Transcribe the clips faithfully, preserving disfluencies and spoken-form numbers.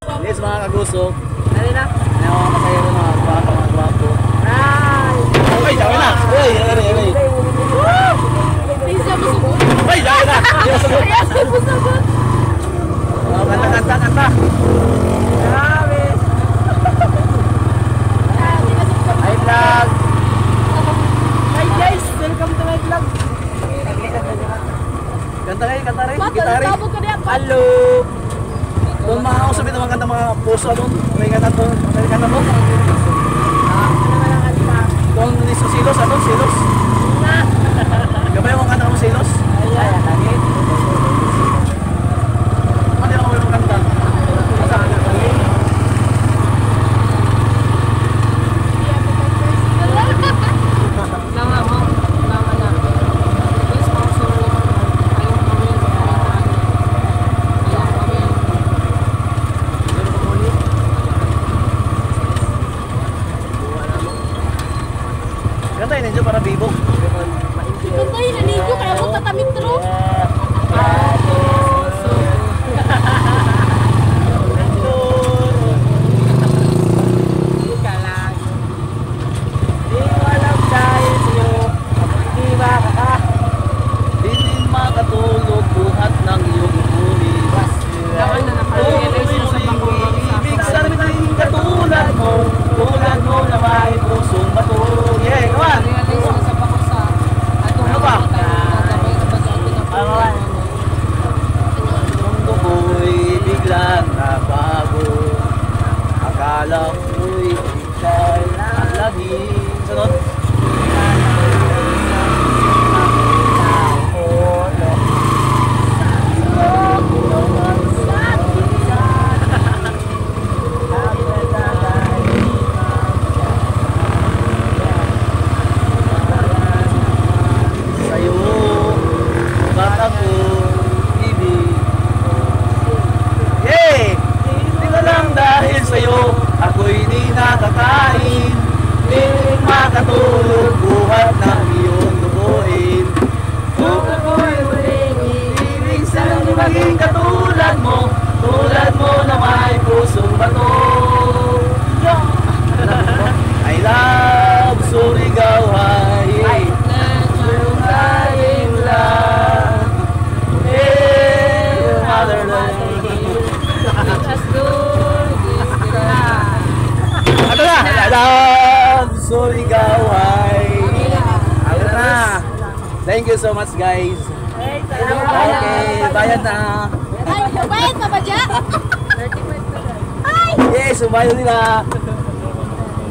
Yes, mga kagusok. Dali na. Ayan, mga pasahero, mga gwapo, mga gwapo. Ay! Ay, dami na! Uy, ay, ay, ay. Ay, siya gusto ko. Ay, dami na! Ay, gusto ko. Ay, siya gusto ko. Oh, kanta, kanta, kanta. Grabe. Hi, vlog. Hi, guys. Welcome to my vlog. Kanta kayo, kanta rin. Bato, gitara rin. Tabog ka diyan. Hello. Kung mga usap ito, mga kanta, mga puso, ano? May kanta to. May kanta mo? Ah, ano na lang kanta? Kung di sa silos, ano? Silos? Na. Gabay mo kanta mo silos? Ayan. Ano yung mga kanta? Tama mo. Tama na. Yes, sponsor. Ayun, kami. Ayun, kami. Ganda yun, medyo para bibo. Ganda yun, naligo, kaya mo tatamit ro. Di walang dahil sa'yo, ako'y di makaka- Di rin makatulog buhat ng iyong buhay. Tama na, nakarealize na sa Bacoor sa Ibig sabihin, katulad mo, tulad mo na may pusong bato. Yeah, come on. Realize na sa Bacoor sa atong Ano ba? mga tayo na gabay na bagyang Ano ba? Mundo ko'y biglang nabago. Akala ko'y ika'y ang lagi. Sunod. Sa'yo, bata ko, ibig. Hey! Di na lang dahil sa'yo, ako'y di nakakain. Di rin makatulog, buhat ng iyong lubuin. Kung ako'y muling ibig, sana maging katulad mo, tulad mo na may pusong bato. I love Surigao High. Ay, love. Hey, motherland. As good as the Ano na? I love Surigao High. Ano na? Thank you so much, guys. Okay, bayad na. Ay, bayad na ba dyan? Ay! Yes, bayad nila.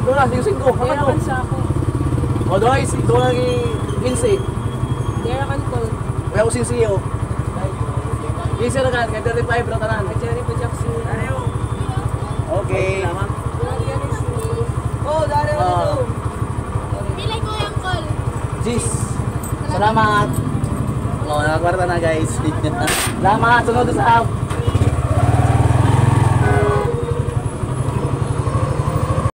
Doon na, singko-singko. Ano to? O, doon, isi-, doon lagi, kinse. Kaya kan ko. Kaya ko sinsiyo. Kinse na kan, kaya thirty-five, bro, tanan. Jerry Pajaksu. Okay. Oh, dari Ah. Pilay ko yung call. Jis. Salamat. Oh, nakakwarta na, guys. Salamat. Sunod sa